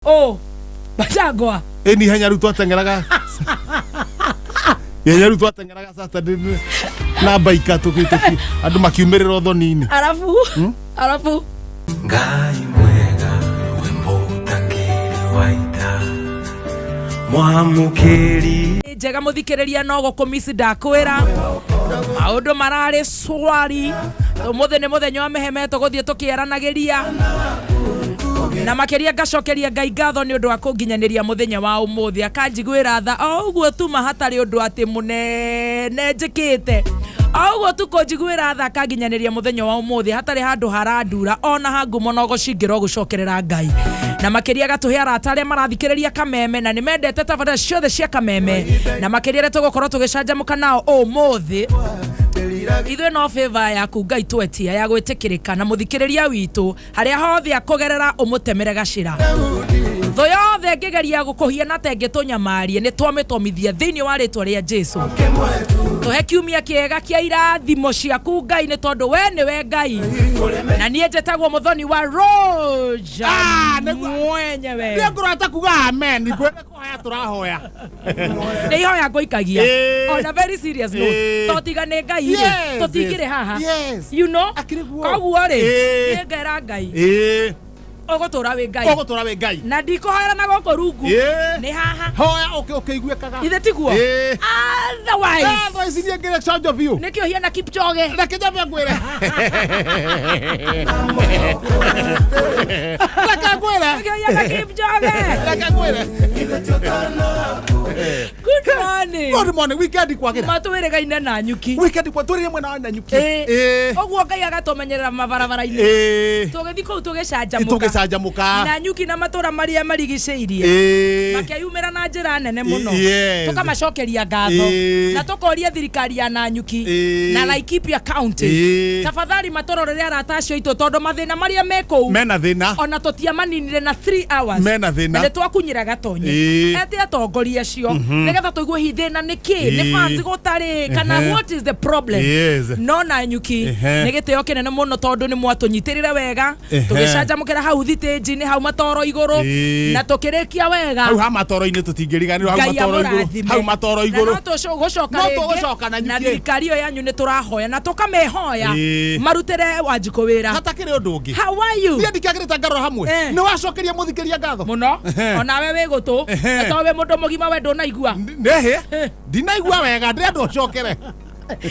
Oh, Bachagwa. Ĩni ihenya rĩu twateng'eraga, ihenya rĩu twateng'eraga Saturday na baika tũki andũ makiumĩrĩra ũthoni-inĩ. Alafu, alafu Ngai mwega, wĩmbo ũtakĩrĩ wa ita mwamũkĩri. Njega mũthikĩrĩria, no gũkũmisi ndakwĩra maũndũ mararĩ swari. Ũmũthĩ nĩ mũthenya wa mĩheme, tũgũthiĩ tũkĩaranagĩria na makĩria. Ngacokeria Ngai ngatho nĩ ũndũ wa kũnginyanĩria mũthenya wa ũmũthĩ, akanjiguĩra tha o ũguo tuma hatarĩ ũndũ atĩ mũnene njĩkĩte, o ũguo tu kũnjiguĩra tha akanginyanĩria mũthenya wa ũmũthĩ hatarĩ handũ harandura ona hangumo no gũcingĩrwo gũcokerera Ngai, na makĩria agatũhe arata arĩa marathikĩrĩria Kameme na nĩ mendete tabarĩra ciothe cia Kameme, na makĩria arĩa tũgũkorwo tũgĩcanjamũka nao ũmũthĩ. Ithuĩ no favor yaku Ngai twetia ya gwĩtĩkĩrĩka na mũthikĩrĩria witũ harĩa hothe akũgerera ũmũtemere gacĩra. Thũ yothe ĩngĩgeria gũkũhiana ta ĩngĩtũnyamarie, nĩ twamĩtomithia thĩinĩ wa rĩtwa rĩa Jesu. Tũhe kiumia kĩega kĩa irathimo ciaku Ngai, nĩ tondũ we nĩwe Ngai. Na niĩ njĩtagwo Mũthoni wa Roja Ah, nĩguo. mwenyewe. Niĩ ngũrata kuga amen, ngwĩre kũhoya tũrahoya. Nĩ ihoya ngũikagia. On a very serious note, to tiga nĩ Ngai rĩ, tũtingĩrĩ haha. Akĩrĩ guo. Koguo rĩ, niĩ ngera Ngai ũgũtũra wĩ Ngai. Ũgũtũra wĩ Ngai. Na ndikũhoera na gũkũ rungu. Nĩ haha. Hoya ũkĩiguĩkaga. Ithe tiguo? Otherwise Otherwise niĩ ngĩrĩ conjo biũ. Nĩkĩo hiana Kipchoge. Reke nyambe ngwĩre, reke ngwĩre. Nĩkĩo hiana Kipchoge. Reke ngwĩre. Good morning. Good morning. Weekend kwagĩra. Matwĩrĩgaine na Nyuki. Weekend kwa twĩrĩire mwena wa Nanyuki. Ũguo Ngai agatũmenyerera mabarabara-inĩ tũgĩthiĩ kũu tũgĩcanjamũka. Tũgĩcanjamũka. Na Nyuki na matũra marĩa marigicĩirie makĩyumĩra na njĩra nene mũno. Tũkamacokeria ngatho na tũkoria thirikari ya Nanyuki na Laikipia County, tafadhali matũrorere arata acio aitũ, tondũ mathĩna marĩa me kũu mena thĩna. Ona tũtiamaninire na 3 hours. Mena thĩna. Na nĩ twakunyĩra gatonye ete atongoria acio nĩgetha tũigue hihi thĩna nĩ kĩ, nĩ fans gũtarĩ kana what is the problem. No na Nyuki nĩ gĩtĩo kĩnene mũno tondũ nĩ mwatũnyitĩrĩre wega tũgĩcanjamũkĩra hau thitĩnji-inĩ hau matoro igũrũ na tũkĩrĩkia wega. Hau ha matoro-inĩ tũtingĩriganĩrwo hau Ngai matoro igũrũ. amũrathime. Hau matoro Na igũrũ. no tũgũcoka No rĩngĩ. tũgũcoka na na Nyuki. thirikari ĩyo yanyu nĩ tũrahoya na tũkamĩhoya marutĩre Wanjikũ wĩra. Hatakĩrĩ ũndũ ũngĩ. How are you? Niĩ ndikĩagĩrĩte ngarora hamwe. Nĩ wacokeria mũthikĩria ngatho. Mũno. Onawe wĩ gũtũ. Na to wĩ mũndũ mũgima, we ndũnaigua. Nĩhĩ ndinaigua wega, ndĩrenda ũcokere.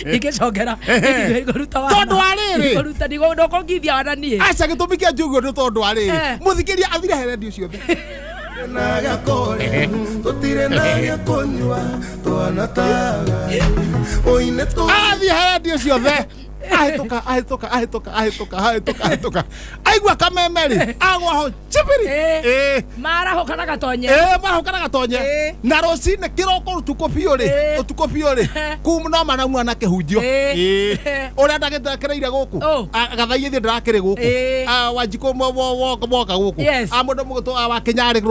Ndingĩcokera. Ndikũruta wana. Tondũ wa rĩrĩ. Ndikũruta, ndũkũngithia wana niĩ. Aca, gĩtũmi kĩa njugue nĩ tondũ wa rĩrĩ, mũthikĩria athire he redio ciothe. Tũtirĩ na gĩa kũnyua twana taga oine. Athiĩ he redio ciothe, ahĩtũka, ahĩtũka, ahĩtũka, ahĩtũka, ahĩtũka, ahĩtũka, aigua Kameme rĩ, agwa ho chibiri. Marahũka na gatonye. Ĩĩ, marahũka na gatonye. Na rũcinĩ kĩroko, ũtukũ biũ rĩ, ũtukũ biũ rĩ, kum no manauma na kĩhunjio. Ũrĩa ndagĩtekereire gũkũ. Oh. Gathaiĩ thiĩ ndĩrakĩrĩ gũkũ. Ah, Wanjikũ moka gũkũ. Ah, mũndũ mũgũtũ wa Kĩnyarĩ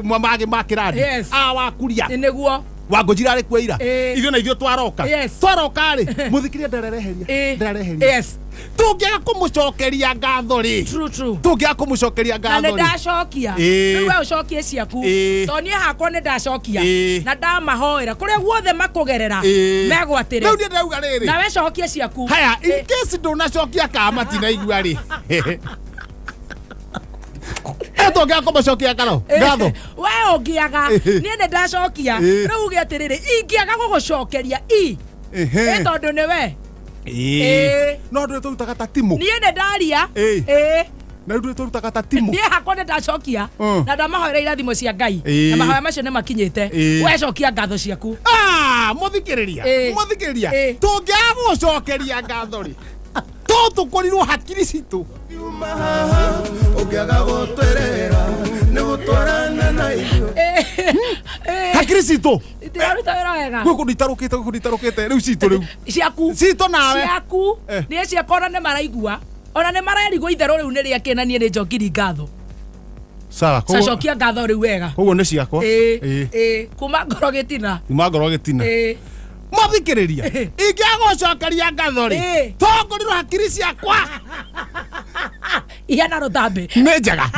mangĩ ma kĩrandi. Ah, wa Kuria. Nĩguo. Wangũnjira arĩ kuo ira. Ithuĩ na ithuĩ twaroka. Twaroka rĩ, mũthikĩria ndarereheria. Ndarereheria. Tũngĩaga kũmũcokeria ngatho rĩ, True, true. tũngĩaga kũmũcokeria Na ngatho nĩ rĩ, ndacokia. Rĩu we ũcokie ciaku, tondũ niĩ hakwa nĩ ndacokia na ndamahoera kũrĩa guothe makũgerera megwatĩre. Rĩu niĩ ndĩrauga rĩrĩ, Nawe cokie ciaku. Haya, in case ndũnacokia kana matinaigua rĩ, tũngĩaga kũmũcokia ngaro ngatho. We ũngĩaga, niĩ nĩ ndacokia. Rĩu uge atĩrĩrĩ, ingĩaga gũgũcokeria i ĩ tondũ nĩ we. No ndũrĩ tũrutaga ta timu. Niĩ nĩ ndaria. Na rĩu ndũrĩ tũrutaga ta timu. Niĩ hakwa nĩ ndacokia na ndamahoera irathimo cia Ngai na mahoya macio nĩ makinyĩte. We cokia ngatho ciaku. Ah, mũthikĩrĩria, mũthikĩrĩria, tũngĩaga gũgũcokeria ngatho rĩ, tũtũkũrirwo hakiri citũ. Yuma haha ũngĩaga gũtwerera nĩ gũtwarana na ithuĩ. Hakiri citũ Ndĩraruta wĩra wega. Gwĩ kũndũ itarũkĩte, gwĩ kũndũ itarũkĩte rĩu citũ rĩu. Ciaku. Citũ nawe. Ciaku. Niĩ ciakwa ona nĩ maraigua, ona nĩ marerigwo itherũ rĩu nĩ rĩa kĩna. Niĩ nĩ njokiri ngatho. Sawa, koguo Cacokia ngatho rĩu wega. Koguo nĩ ciakwa. Ĩĩ, kuma ngoro gĩtina. Kuma ngoro gĩtina. Mũthikĩrĩria, ingĩaga gũcokeria ngatho rĩ, tongũrirwo hakiri ciakwa Ihana rũtambĩ. Nĩ njega.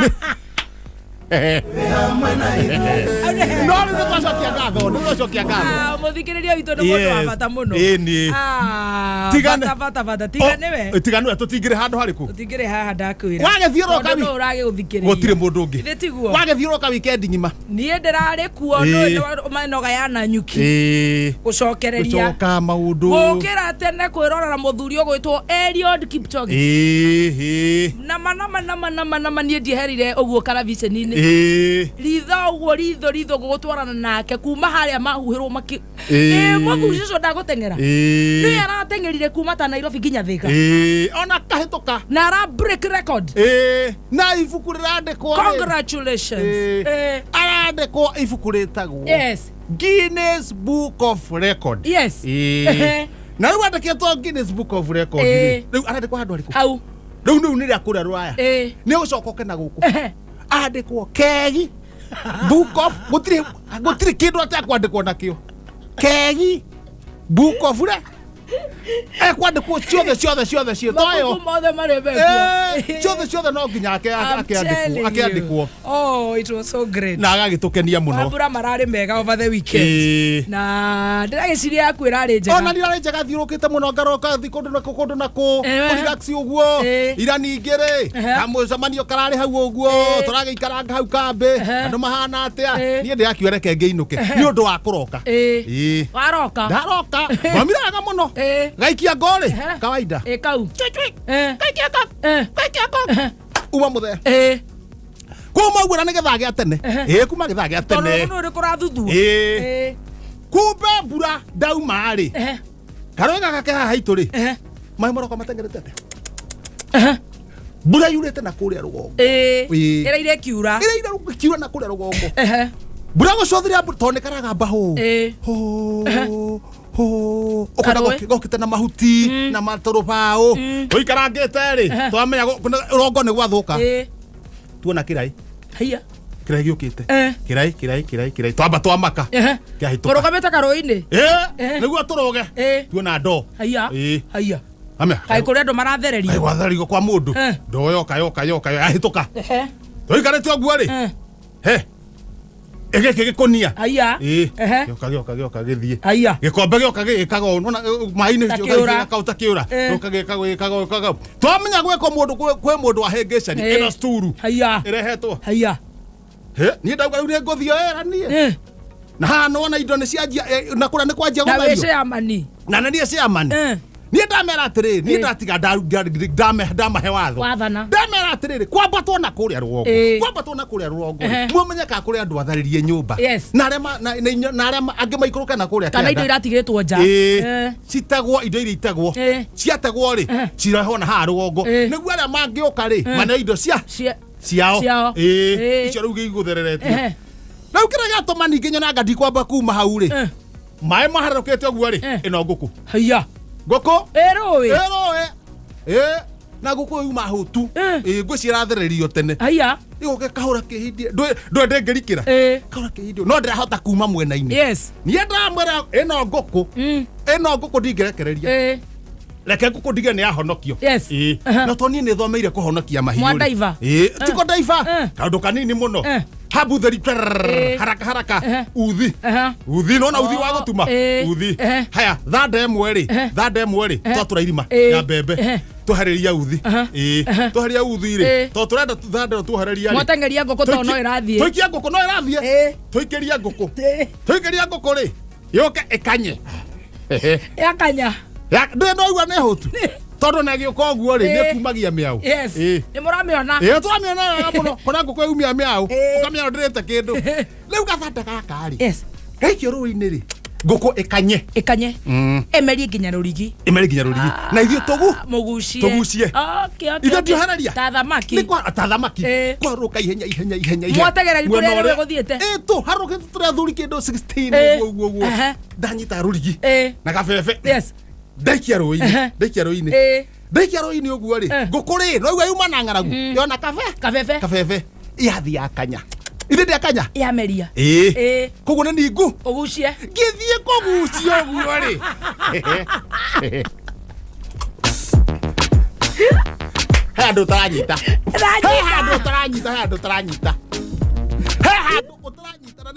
Hamwe na ithuĩ. No rĩu nĩtwacokia ngatho, nĩtwacokia ngatho. Ah, mũthikĩrĩria witũ nĩ mũndũ wa Yes. bata mũno. Ĩni. Ah, Tigane- bata bata bata tiga nĩwe. Oh, tiga nĩwe tũtingĩrĩ handũ harĩkũ. Tũtingĩrĩ haha ndakwĩra. Wagĩthiũrũrũka Tondũ nũ ũragĩgũthikĩrĩria. Gũtirĩ mũndũ ũngĩ. Githĩ tiguo? Wagĩthiũrũrũka weekend ng'ima. Niĩ ndĩrarĩ kuo Ĩĩ. nũ manoga ya Nanyuki. Ĩĩ. Gũcokereria. Gũcoka maũndũ. Gũkĩra tene kwĩrorera mũthuri ũgwĩtwo Eliud Kipchoge. Ĩĩ, ĩĩ. Nama nama nama nama nama niĩ ndieherire ũguo karaviceni-inĩ. Ĩĩ. Ritho ũguo ritho ritho gũgũtwarana nake kuma harĩa mahuhĩrwo maki. Ĩĩ. Ĩĩ mũthuri ũcio ndagũteng'era. Ĩĩ. Nĩwe arateng'erire kuma ta Nairobi nginya Thika. Ĩĩ. Ona kahĩtũka. Na ara break record. Ĩĩ. Na ibuku rĩrandĩkwo rĩ. Congratulations. Ĩĩ. Eh, Arandĩkwo ibuku rĩtagwo Yes. Guinness Book of Record. Yes. Ĩĩ. Ehe. Na rĩu andĩkĩtwo Guinness Book of Record Ĩĩ. rĩ. Rĩu arandĩkwo handũ harĩkũ? Hau. Rĩu rĩu nĩ rĩa kũrĩa rũraya. Ĩĩ. Nĩ ũgũcoka ũke na gũkũ. Ehe. Andĩkwo kegi book of gũtirĩ gũtirĩ kĩndũ atekwandĩkwo nakĩo. Kegi book of re ekwandĩkwo ciothe ciothe ciothe ciĩtoyo. Mabuku mothe marĩa mekuo. Ciothe ciothe no nginya I'm telling akĩandĩkwo you. akĩandĩkwo Oh, it was so great. na agagĩtũkenia mũno. Mambura mararĩ mega over the weekend. Ĩĩ. Na ndĩragĩciria yaku ĩrarĩ njega. Ona ndirarĩ njega thiũrũkĩte mũno ngaroka thi kũndũ na kũ kũndũ na kũ Ehe. kũrelax ũguo. Ĩĩ. Ira ningĩ rĩ Ehe. kamũcemanio kararĩ hau ũguo Ĩĩ. tũragĩikaranga hau kambĩ Ehe. andũ mahana atĩa. Ĩĩ. Niĩ ndĩrakiuga reke ngĩinũke nĩ ũndũ wa kũroka. Ĩĩ. Ĩĩ. Waroka. Ndaroka ngomire wega mũno. Ĩĩ. Gaikia ngorĩ Ehe. kawaida. Ĩ kau. Eh. Gaikia ngo. Eh. Gaikia ngo. Uma mũthee. Ĩĩ. Kuma ũguo na nĩ gĩthaa gĩa tene. Ehe. Ĩĩ kuma gĩthaa gĩa Tondũ tene. nĩ kũrathuthua. Ĩĩ. Ĩĩ. Kumbe mbura ndauma rĩ. Ehe. Karũĩ gaka ke haha haitũ rĩ. Ehe. Maĩ maroka matengerete atĩa? Ehe. Mbura yurĩte na kũrĩa rũgongo. Ĩĩ. Ĩĩ. Ĩraire ĩkiura. Ĩraire ĩkiura na kũrĩa rũgongo. Ehe. Mbura gũcũthĩrĩria tondũ nĩ karagamba hũ. Ĩĩ. Hũ. Hũ. Ũkona Karũĩ. gokĩte na mahuti na matũrũbaũ. Tũikarangĩte rĩ Ehe. twamenya rũgongo nĩ gwathũka. Ĩĩ. Tuona kĩraĩ. Haiya. Kĩraĩ gĩũkĩte. Eh. Kĩraĩ kĩraĩ kĩraĩ kĩraĩ twamba twamaka. Ehe. Kĩahĩtũka. Mũrũgamĩte karũĩ-inĩ. Ĩĩ. Eh. Nĩguo tũrũge. Ĩĩ. Tuona ndoo. Haiya. Ĩĩ. Haiya. Amenya. Kaĩ kũrĩ andũ marathererio. Kaĩ gwathererio kwa mũndũ. Eh. Ndoo yoka yoka yoka yahĩtũka. Ehe. Tũikarĩte ũguo rĩ. Eh. He. Ĩgĩkĩ gĩkũnia. Haiya. Ĩĩ. Ehe. Gĩoka gĩoka gĩoka gĩthiĩ. Haiya. Gĩkombe gĩoka gĩgĩkaga ũũ nona maĩ-inĩ Ta gĩoka kĩũra. gĩgĩkaga ta kĩũra. Eh. Gĩoka gĩkaga gĩkaga gĩkaga. Twamenya gwĩkwo mũndũ kwĩ mũndũ wahĩngĩcani Ĩĩ. ĩno sturu. Haiya. Ĩrehetwo. Haiya. He, niĩ ndauga rĩu nĩ ngũthiĩ wĩra niĩ. Eh. Na haha nĩwona indo nĩ cianjia na kũrĩa nĩ kwanjia Na wĩ gũthario. chairman. Na nĩ niĩ chairman. Eh. Niĩ ndamera atĩrĩrĩ, niĩ Ĩĩ. ndatiga ndamahe watho. Wathana. Ndamera atĩrĩrĩ, kwambatwo na kũrĩa rũgongo. Ĩĩ. Kwambatwo na kũrĩa rũgongo. Ehe. Mumenye kana kũrĩ andũ atharĩrie nyũmba. Yes. Na arĩa na arĩa angĩ maikũrũke na kũrĩa Kana indo kĩanda. iratigĩtwo nja. Ĩĩ. Eh. Citagwo indo iria itagwo. Ĩĩ. Ciategwo rĩ, Ehe. cirehwo na haha rũgongo. Ĩĩ. Nĩguo arĩa mangĩũka rĩ, mane indo cia Cia. ciao. Ciao. Ĩĩ. Ĩĩ. Icio rĩu igũthereretio. Ehe. Rĩu kĩrĩa gĩatũma ningĩ nyonanga ndikwamba kuma hau rĩ. Eh. Maĩ maharũrũkĩte ũguo rĩ, Eh. ĩno ngũkũ. Haiya. Ngũkũ Ĩ rũĩ. ĩrũĩ. Ĩ na ngũkũ yuma hũtu. Eh. Ĩ ngwĩciria ĩrathererio tene. Haiya. Ĩgoka kahũra kĩhindie. Ndũĩ ndĩngĩrikĩra. Ĩ. Kahũra kĩhindie. No ndĩrahota kuma mwena-inĩ. Yes. Niĩ ndamwĩra ĩno ngũkũ. Ĩno ngũkũ ndingĩrekereria. Ĩ. Reke ngũkũ ndige nĩ yahonokio. Yes. Ĩ. Aha. No to niĩ nĩ thomeire kũhonokia mahiũ. Mwa rĩ. ndaiva. Ĩ. Tiko ndaiva. Eh. Kaũndũ kanini mũno. Eh. Habu theri. Ĩ. Haraka haraka. Ehe. Uthi. Ehe. Uthi nona uthi wa Oh, gũtuma. ĩ. Uthi. Ehe. Haya, thanda ĩmwe rĩ. Ehe. Thanda ĩmwe rĩ. Ehe. Twatũra irima Ĩ. ya mbembe. Ehe. Twaharĩria uthi. Aha. Ĩ. Ehe. Twaharĩria uthi rĩ. Ĩ. Tondũ tũrenda thanda ĩno tuohereria rĩ. Mwateng'eria ngũkũ tondũ no ĩrathiĩ. Tũikia ngũkũ no ĩrathiĩ. Ĩ. Tũikĩria ngũkũ. Ĩ. Tũikĩria ngũkũ rĩ. Yũke ĩkanye. Ehe. Yakanya. Ndũĩ ndoigua nĩ hũtu. Tondũ na ĩgĩũka ũguo rĩ, Ĩ. nĩ ĩkumagia mĩaũ. Yes. Ĩ. Nĩ mũramĩona. Ĩ twamĩona wega mũno. Kona ngũkũ yaumia mĩaũ. Ĩ. Ũkamĩona ndĩrĩte kĩndũ. Rĩu gathanda gaka rĩ. Yes. Gaikio rũĩ-inĩ rĩ. Ngũkũ ĩkanye. Ĩkanye. Ĩmerie nginya rũrigi. Ĩmerie nginya rũrigi. Na ithuĩ tũgu. Mũgucie. Tũgucie. Okay, okay. Ithuĩ ndiohereria. Ta thamaki. Nĩ kwa ta thamaki. Ĩ. Kwarũka ihenya ihenya ihenya ihenya. Mwateng'era Mwena kũrĩa ũrĩa- rĩu gũthiĩte. Ĩ tũharũkĩte tũrĩ athuri kĩndũ 16 Ĩ. ũguo ũguo ũguo. Ehe. Ndanyita rũrigi. Ĩ. Na gabebe. Yes. Ndaikia rũĩ-inĩ. Ehe. Ndaikia rũĩ-inĩ. Ĩ. Ndaikia rũĩ-inĩ ũguo rĩ. Eh. Ngũkũ rĩ, no igua yuma na ng'aragu. Yona kabe. Kabebe. Kabebe. Yathiĩ yakanya. Ithe ndĩakanya. Yameria. Ĩ. Ĩ. Koguo nĩ ningu. Ũgucie. Ngĩthiĩ kũgucia ũguo rĩ. He handũ ũtaranyita. He handũ ũtaranyita, he handũ ũtaranyita.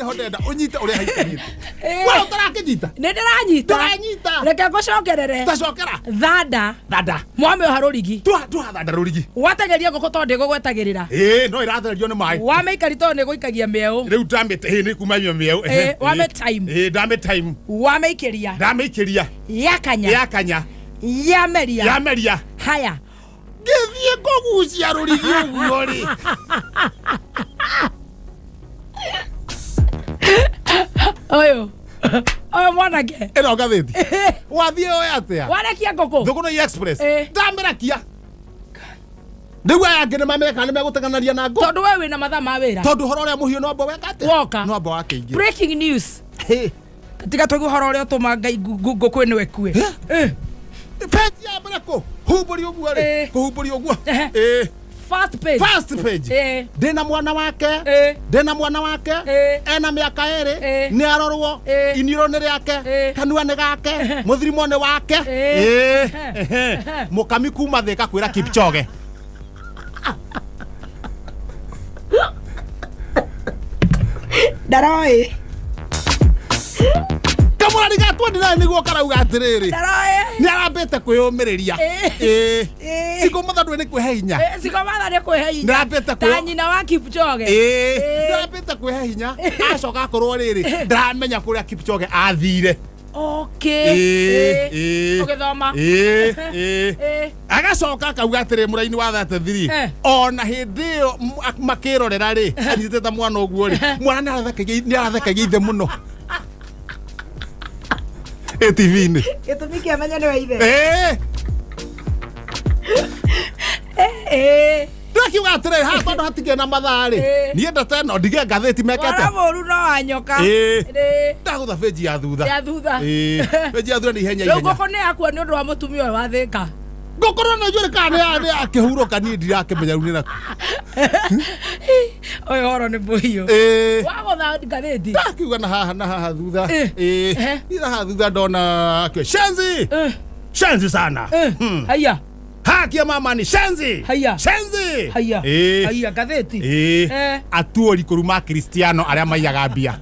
nĩho ndenda ũnyite ũrĩa haikarĩte. Ĩĩ. We ũtarakĩnyita. Nĩ ndĩranyita. Ndũranyita. Reke ngũcokerere. Tacokera. Thanda. Thanda. Mwamĩoha rũrigi. Twa twa thanda rũrigi. Watengeria ngũkũ tondũ ndĩgũgwetagĩrĩra. Ĩĩ no ĩrathererio nĩ maĩ. Wamĩikari tondũ nĩgũikagia mĩeũ. Rĩu ndamĩte ĩĩ nĩ kuma mĩeũ. Ĩĩ, wame time. Ĩĩ ndamĩ time. Wamĩikĩria. Ndamĩikĩria. Yakanya. Yakanya. Yameria. Yameria. Haya. Ngĩthiĩ kũgucia rũrigi ũguo rĩ. Ũyũ. Ũyũ mwanake. Ĩno ngathĩti. Wathiĩ oe atĩa? Warekia ngũkũ. Thũgũnũi Express. Ĩĩ. Ndamĩrekia. Rĩu aya angĩ nĩ mameka nĩ megũteng'anaria na ngũ. Tondũ we wĩna mathaa ma wĩra. Tondũ ũhoro ũrĩa mũhiũ no amba weka atĩa? Woka. No amba wakĩingĩra. Breaking news. Hĩ. Tiga tũigue ũhoro ũrĩa ũtũma Ngai ngũkũ ĩno ĩkue. Eh? Page ya mbere kũ? Humbũri ũguo rĩ. Ĩĩ. Kũhumbũri ũguo. Ehe. Ĩĩ. First page. First page. Ĩĩ. Ndĩna mwana wake. Ĩĩ. Ndĩna mwana wake. Ĩĩ. Ena mĩaka ĩrĩ. Ĩĩ. Nĩ arorwo. Ĩĩ. Iniũrũ nĩ rĩake. Ĩĩ. Kanua nĩ gake. Mũthirimo nĩ wake. Ĩĩ. Ĩĩ. Ehe. Mũkami kuma Thĩka kwĩra Kipchoge. Ndaroĩ. Kamũrari ga 29 nĩguo karauga atĩrĩrĩ. Ndaroĩ. Nĩ arambĩte kwĩyũmĩrĩria. Ĩĩ. Ĩĩ. Ĩĩ. Single mother ndũĩ nĩ kwĩhe hinya. Sikomatha nĩ kwĩhe hinya. Nĩrambĩte Ta kwĩyo- nyina wa Kipchoge. Ĩĩ. Ĩĩ. Nĩarambĩte kwĩhe hinya acoka akorwo rĩrĩ ndaramenya kũrĩa Kipchoge athire. Okay. Ĩĩ, Ĩĩ. ĩĩ. Ũgĩthoma. Ĩĩ, ĩĩ. Ĩĩ. Agacoka akauga atĩrĩ mũraini wa 33 Eh. ona hĩndĩ ĩyo makĩrorera rĩ anyitĩte mwana ũguo rĩ mwana nĩarathekagia ithe mũno ATV-inĩ. Gĩtũmi kĩamenya nĩwe ithe. Ĩĩ. Ĩĩ. Ndakiuga atĩrĩrĩ haha tondũ hatikĩrĩ na mathaa rĩ Ĩĩ. niĩ ndata ĩno ndige ngathĩti Mwana mekete mũru no wa nyoka. Ĩĩ. Ĩĩ. Ndagũtha bĩnji ya thutha. Ya thutha. Ĩĩ. Bĩnji ya thutha nĩ ihenya Rĩu ihenya. ngũkũ nĩ yakua nĩ ũndũ wa mũtumia ũyũ wa Thĩka. Ngũkũrwo nĩ njũrĩ kana nĩ akĩhurũka niĩ ndirakĩmenya rĩu nĩ nakũ. Ũyũ ũhoro nĩ mũhiũ. Ĩĩ. Wagũtha ngathĩti. Ndakiuga na haha na haha thutha. Ĩĩ. Ĩĩ. Ehe. Niĩ na haha thutha ndona akĩ shenzi. Eh, Shenzi sana. eh. Haiya. Haki ya mama ni shenzi. Haiya. Shenzi. Haiya. Ĩĩ. Haiya ngathĩti. Ĩĩ. Eh. Atuori kũruma Kristiano arĩa maiyaga mbia.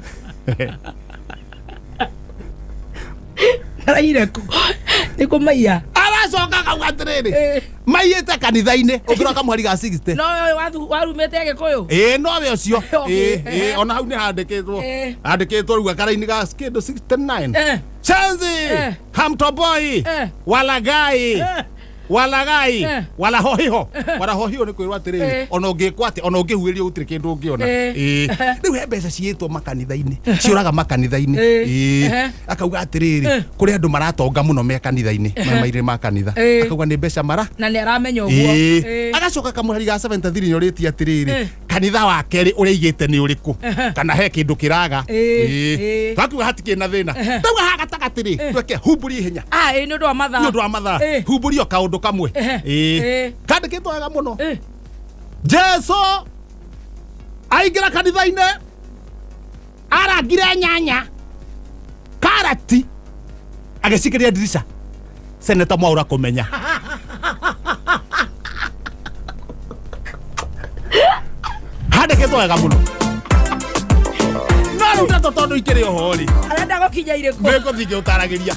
Araire kũ? Nĩ kũmaiya. Aracoka akauga atĩrĩrĩ Ĩĩ. maiyĩte kanitha-inĩ ũngĩrora kamweri ga 60. No ũyũ warumĩte Gĩkũyũ. Ĩĩ nowe ũcio. Okay. Ĩĩ, ĩĩ, ona hau nĩ handĩkĩtwo. Ĩĩ. Handĩkĩtwo rĩu gakaraini ga kĩndũ 69. Eh. Shenzi. Eh. Hamtoboi. Eh. Walagai. Eh. Walagai. Eh. Walahohiho. Walahohiho nĩ kwĩrwo atĩrĩrĩ Eh. ona ũngĩkwo atĩ ona ũngĩhuĩrio gũtirĩ kĩndũ ũngĩona. Eh. Ĩĩ. Rĩu he mbeca ciĩtwo makanitha-inĩ. Ciũraga makanitha-inĩ. Eh. Ĩĩ. Ehe. Akauga atĩrĩrĩ Eh. kũrĩ andũ maratonga mũno me kanitha-inĩ me mairĩ ma kanitha. Eh. Akauga nĩ mbeca mara Na nĩ aramenya ũguo. Ĩĩ. Ĩĩ. Agacoka kamũhari ga 73 nĩorĩtie atĩrĩrĩ Eh. kanitha wa kerĩ ũrĩa aigĩte nĩ ũrĩkũ Ehe. kana he kĩndũ kĩraga. Ĩĩ, Ĩĩ. ĩĩ. Twakiuga hatikĩrĩ na thĩna ndauga haha gatagatĩ rĩ tweke humbũri ihenya Ah, ĩĩ nĩ ũndũ wa mathaa. nĩ ũndũ wa mathaa Ĩĩ. humbũri o kaũndũ kamwe. Ehe. Ĩĩ. Ĩĩ. Kandĩkĩtwo wega mũno. Ĩĩ. Jesu aingĩra kanitha-inĩ arangire nyanya karati agĩcikĩria ndirica seneta Mwaura kũmenya handĩkĩtwo wega mũno no rĩu ndeto tondũ ikĩrĩ oho rĩ Arenda gũkinya irĩkũ? nĩngũthiĩ ngĩũtaragĩria.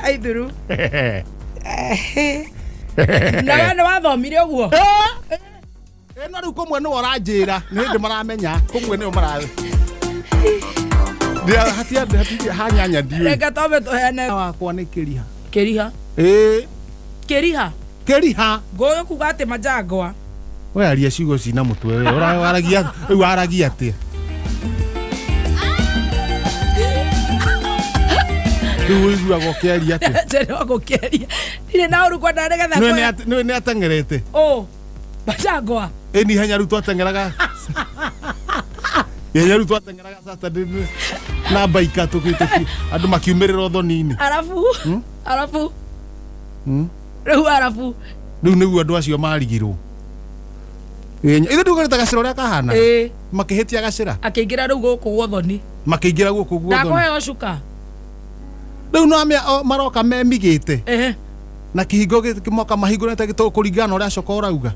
Aithuru. Na we nĩ wathomire ũguo? Ĩ, no rĩu kũmwe nĩwe ũranjĩra nĩ hĩndĩ maramenya kũmwe nĩo mara hatia hanyanya ndiũĩ Reke twambe tũheane. Wakwa nĩ kĩriha. Kĩriha. Ĩĩ. Kĩriha. Kĩriha. Ngũyũ kuga atĩ manjangwa. We aria ciugo cina mũtwe we waragia rĩu waragia atĩa rĩu ũiguaga ũkĩaria atĩa? Njĩra gũkĩaria. Ndirĩ na ũru kwenda nĩgetha Nĩũĩ nĩũĩ nĩ ateng'erete. Ũ. Manjangwa. Ĩ nĩ ihenya rĩu twateng'eraga ihenya rĩu twateng'eraga Saturday na baika tũki andũ makiumĩrĩra ũthoni-inĩ. Arabu. Arabu. Rĩu arabu. Rĩu nĩguo andũ acio marigirwo. Ithe ndugĩrĩte gacĩra ũrĩa kahana. Ĩĩ. Makĩhĩtia gacĩra. Akĩingĩra rĩu gũkũ gwothoni. Makĩingĩra gũkũ guothoni. Ndakũheo cuka. Rĩu no maroka memigĩte. Ehe. Na kĩhingo gĩmoka mahingũrĩte gĩtũ kũringana na ũrĩa coka ũrauga.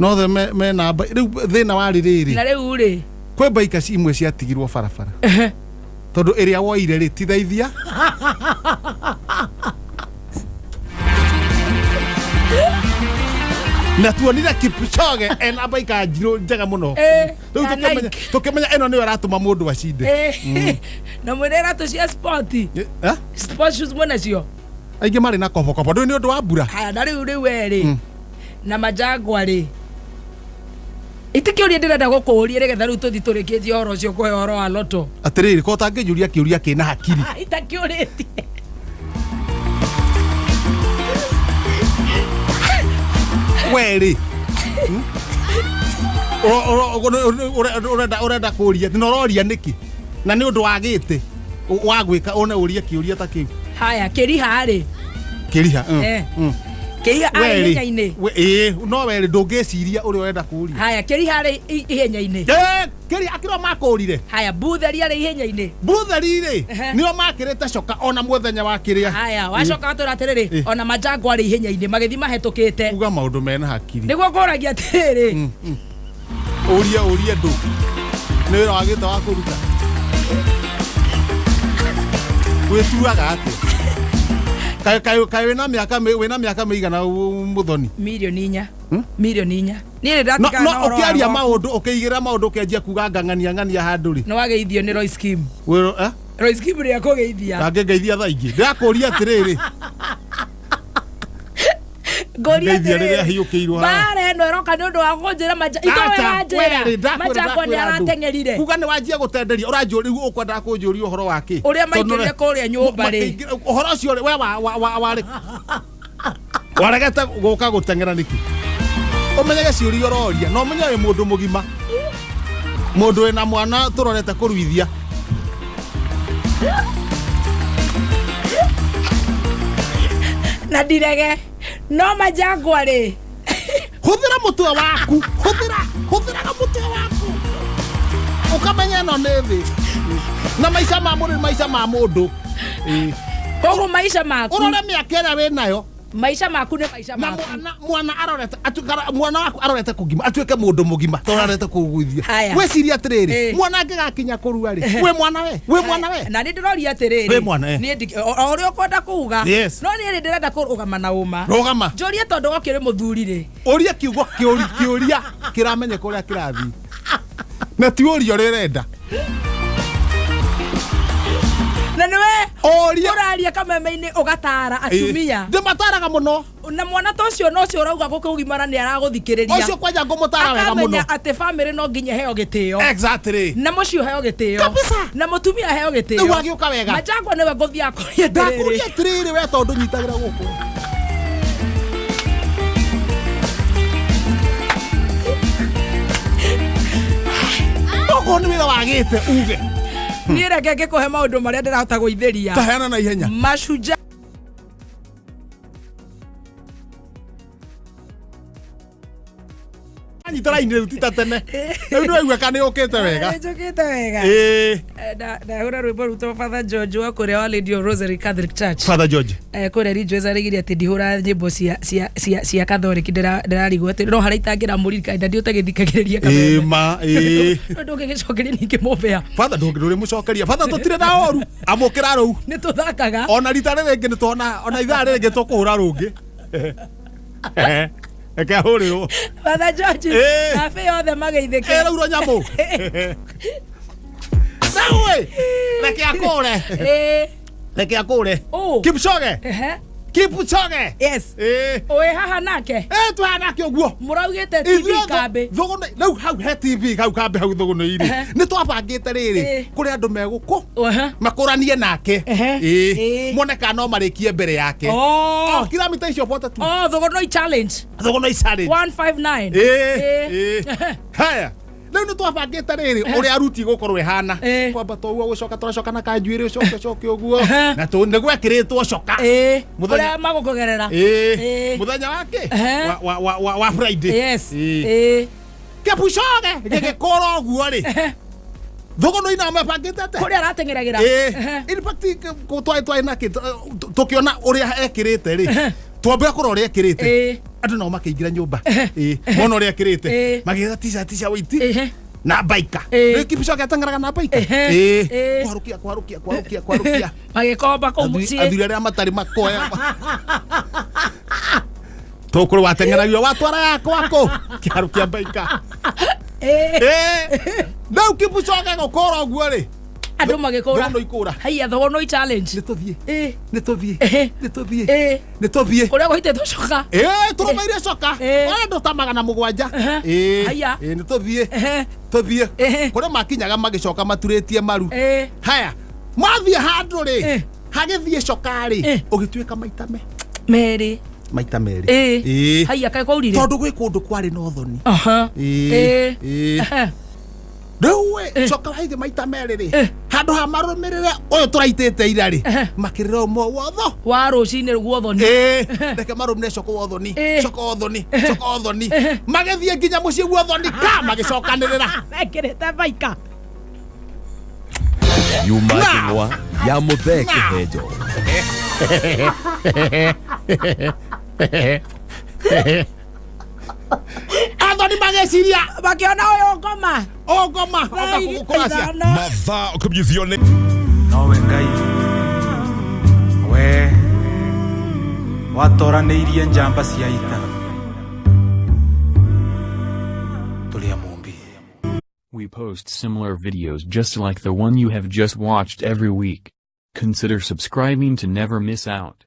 Nothe me namba rĩu thĩna warĩ rĩrĩ. Na rĩu rĩ Kwĩ baika imwe ciatigirwo barabara. Tondũ ĩrĩa woire rĩ tithaithia. Na tuonire Kipchoge ena baika njirũ njega mũno. Rĩu Ya tũkĩmenya Nike. tũkĩmenya ĩno nĩyo ĩratũma mũndũ acinde. Na mwĩna iratũ cia sport. Eh? Sport shoes mwĩnacio? Aingĩ marĩ na kobokobo ndũĩ nĩ ũndũ wa mbura. Haya, na rĩu rĩu we rĩ na majangwa rĩ itikĩũria ndĩrenda gũkũũria nĩgetha rĩu tũthi tũrĩkĩtie ũhoro ũcio kũhe ũhoro wa loto. Atĩrĩrĩ, ko ũtangĩnjũria kĩũria kĩna hakiri. Itakĩũrĩtie. We rĩ ũrenda kũria na ũroria nĩkĩ na nĩ ũndũ wa gĩtĩ wa gwĩka one ũrie kĩũria ta kĩu. Haya, kĩriha rĩ. Kĩriha. Kĩriha arĩ We rĩ, ihenya-inĩ. Ĩĩ, no we rĩ ndũngĩciria ũrĩa ũrenda kũria. Haya, kĩriha arĩ ihenya-inĩ. Kĩriha akĩrwo makũrire. Haya, butheri arĩ ihenya-inĩ. Butheri rĩ nĩo makĩrĩte coka ona mũthenya wa kĩrĩa. Haya, wacoka watwĩra atĩrĩrĩ, ona majangwa arĩ ihenya-inĩ magĩthiĩ mahetũkĩte. Uga maũndũ mena hakiri. Nĩguo ngũragia atĩrĩrĩ. Ũrie ũrie ndũ. Nĩ wĩra wagĩte wa kũruta. Wĩtuaga atĩa? Kaĩ kaĩ kaĩ wĩna mĩaka wĩna mĩaka mĩigana mũthoni? Mirioni 4. Mirioni 4. Niĩ No nĩ ndatigana no na ũhoro wa ũkĩaria gwaku. maũndũ ũkĩigĩrĩra maũndũ ũkĩanjia kuga ngang'ania ng'ania handũ rĩ. Nĩ wageithio nĩ Royce Kim. Wĩro eh? Royce Kim nĩ akũgeithia. Ndangĩngeithia thaa ingĩ. Ndĩrakũria atĩrĩrĩ. Ngũria Ngeithia rĩrĩa atĩrĩrĩ. hiũkĩirwo haha. Mbara ĩno ĩroka nĩ ũndũ wa kũnjĩra itoĩ Acha, wanjĩra. we rĩ, ndakwĩra, Majangwa nĩ ndakwĩra andũ. arateng'erire. Kuga nĩ wanjia gũtenderia ũranjũria rĩu ũkwendaga kũnjũria ũhoro wa kĩ? Ũrĩa maingĩrire Tondũ kũrĩa nyũmba rĩ. Ũhoro ũcio rĩ, we warĩ waregete gũka gũteng'era nĩkĩ? Ũmenyage ciũria ũroria na ũmenye wĩ mũndũ mũgima, mũndũ wĩna mwana tũrorete kũruithia. Na ndirege. No majangwa rĩ. Hũthĩra mũtwe waku, hũthĩraga mũtwe waku ũkamenya ĩno nĩ thĩ na maica ma mũndũ nĩ maica ma mũndũ. Koguo maica maku. Ũrore mĩaka ĩrĩa wĩnayo. Maica maku nĩ maica Na maku. mwana arorete atuĩka mwana waku arorete kũgima atuĩke mũndũ mũgima tondũ arorete kũguithia. Haya. Wĩcirie atĩrĩrĩ, mwana angĩgakinya kũrua rĩ, wĩ mwana we, wĩ mwana we. Na nĩ ndĩroria atĩrĩrĩ. Wĩ mwana, eh. Niĩ o ũrĩa ũkwenda kuga. Yes. No niĩ nĩ ndĩrenda kũrũgama na ũma. Rũgama. Njũrie tondũ wokĩrĩ mũthuri rĩ. Ũria kiugo kĩũria kĩramenyeka ũrĩa kĩrathiĩ. Na ti ũria ũrĩa ũrenda. Na nĩwe Ũria. ũraria kameme-inĩ ũgatara atumia. Ndĩmataraga mũno. Na mwana ta ũcio no ũcio ũrauga gũkũgimara nĩ aragũthikĩrĩria. Ũcio kwanja ngũmũtara wega mũno. Akamenya atĩ famĩlĩ no nginya ĩheo gĩtĩo. Exactly. Na mũciĩ ũheo gĩtĩo. Kabisa. Na mũtumia aheo gĩtĩo. Rĩu agĩũka wega. Majangwa nĩwe ngũthiĩ akũria atĩrĩrĩ. Ndakũria atĩrĩrĩ we tondũ nyitagĩra gũkũ. Okorwo nĩ wĩra wagĩte uge. Niĩ reke ngĩkũhe maũndũ marĩa ndĩrahota gũithĩria. Taheana na ihenya. Mashujaa. Anyita raini rĩu ti ta tene. Rĩu nĩ waigua kana nĩ ũkĩte wega. Nĩnjũkĩte wega. Ĩĩ. Ndahũra rwĩmbo rwitũ Father George wa kũrĩa wa Lady of Rosary Catholic Church. Father George. Kũrĩa Ridgeways arĩgire atĩ ndihũra nyĩmbo cia Catholic ndĩrarigwo atĩ no harĩa itangĩramũririkana na ndiũtagĩthikagĩrĩria Ĩĩ ma ĩĩ. No ndũngĩgĩcokeria ningĩ mũbĩa. Father ndũrĩmũcokeria. Father tũtirĩ na ũru. Amũkĩra rũu. Nĩ tũthakaga. Ona rita rĩrĩ rĩngĩ nĩtwona ona ithaa rĩrĩ rĩngĩ tũkũhũra rũngĩ. Reke ahũrĩrwo. Father George Ĩĩ. na bĩ othe mageithĩke. Ĩraurwo nyamũ. Rĩu ĩ, reke akũre. Ĩĩ. Reke akũre. Ũ. Kipchoge. Ehe. Kipchoge. Yes. Ĩĩ. Ũĩ haha nake? Ĩĩ twĩ haha nake ũguo. Mũraugĩte TV Ithuĩ kambĩ. Thũgũnĩ rĩu hau he TV hau kambĩ hau thũgũnĩ-inĩ. Ehe. Nĩ twabangĩte rĩrĩ Ĩĩ. kũrĩ andũ megũkũ Ehe. makũranie nake. Ehe. Ĩĩ. Ĩĩ. Mone kana no marĩkie mbere yake. Oh. O kilomita icio 42. Oh, Thũgũnũi challenge. Thũgũnũi challenge. 159. Ĩĩ. Ĩĩ. Ĩĩ. Haya. Rĩu nĩ twabangĩte rĩrĩ ũrĩa aruti gũkorwo ĩhana. Ĩĩ. Kwambata ũguo gũcoka tũracoka na kanjuĩrĩ ũcoke ũcoke ũguo. Ehe. Na nĩ gwekĩrĩtwo coka. Ĩĩ. Mũthenya- Kũrĩa magũkũgerera. Ĩĩ. Ĩĩ. Mũthenya wake Ehe. wa Friday. Yes. Ĩĩ. Ĩĩ. Kipchoge gĩgĩkũra ũguo rĩ. Thũgũnũ ina mabangĩte atĩa? Kũrĩa arateng'eragĩra. Ĩĩ. In fact twai twai na kĩ tũkĩona ũrĩa ekĩrĩte rĩ. Twambia kũrora ũrĩa ekĩrĩte. Ĩĩ. Andũ nao makĩingĩra nyũmba. Ĩĩ, mona ũrĩa akĩrĩte. Magĩetha t-shirt cia white na baika. Rĩu Kipchoge ateng'eraga na baika. Ĩĩ. Kwarũkia, kwarũkia, kwarũkia, kwarũkia. Magĩkomba kũu mũciĩ. Athuri arĩa matarĩ makoya. Tũkũrĩ wateng'eragio watwara yakwa kũ? Kĩharũkia baika. Ĩĩ. Rĩu Kipchoge gũkũra ũguo rĩ. Andũ magĩkũra. Thũgũ ikũra. Haiya, thũgũ challenge. Nĩ tũthiĩ. Nĩ tũthiĩ. Nĩ tũthiĩ. Nĩ tũthiĩ. Kũrĩa gũitĩtwo coka. Ĩĩ, tũrũmĩire coka. Kũrĩ andũ ta 700. Ĩĩ. Haiya. Ĩĩ, nĩ tũthiĩ. Tũthiĩ. Kũrĩa makinyaga magĩcoka maturĩtie maru. Haya, mathiĩ handũ rĩ, hagĩthiĩ coka rĩ, ũgĩtuĩka maita me merĩ. Maita merĩ. Ĩĩ. Haiya, kaĩ kwaurire? Tondũ gwĩ kũndũ kwarĩ na ũthoni. Ĩĩ. Ĩĩ. Rĩu ĩ, coka waithe maita merĩ rĩ, handũ ha marũmĩrĩre ũyũ tũraitĩte ira rĩ, makĩrĩra ũmwe wotho wa rũcinĩ guothoni. Ĩĩ, reke marũmĩrĩre coka wothoni, coka wothoni, coka wothoni, magĩthiĩ nginya mũciĩ guothoni ka magĩcokanĩrĩra. Mekĩrĩte baika. Yuma Kĩng'wa ya Mũthee Kĩhenjo. Athoni magĩciria Makĩona ũyũ ngoma. O ngoma oka kũracia. 5. Mathaa kũmenyithio nĩ Nowe Ngai we watoranĩirie njamba cia ita tũrĩ a Mũmbi. We post similar videos just like the one you have just watched every week. Consider subscribing to never miss out.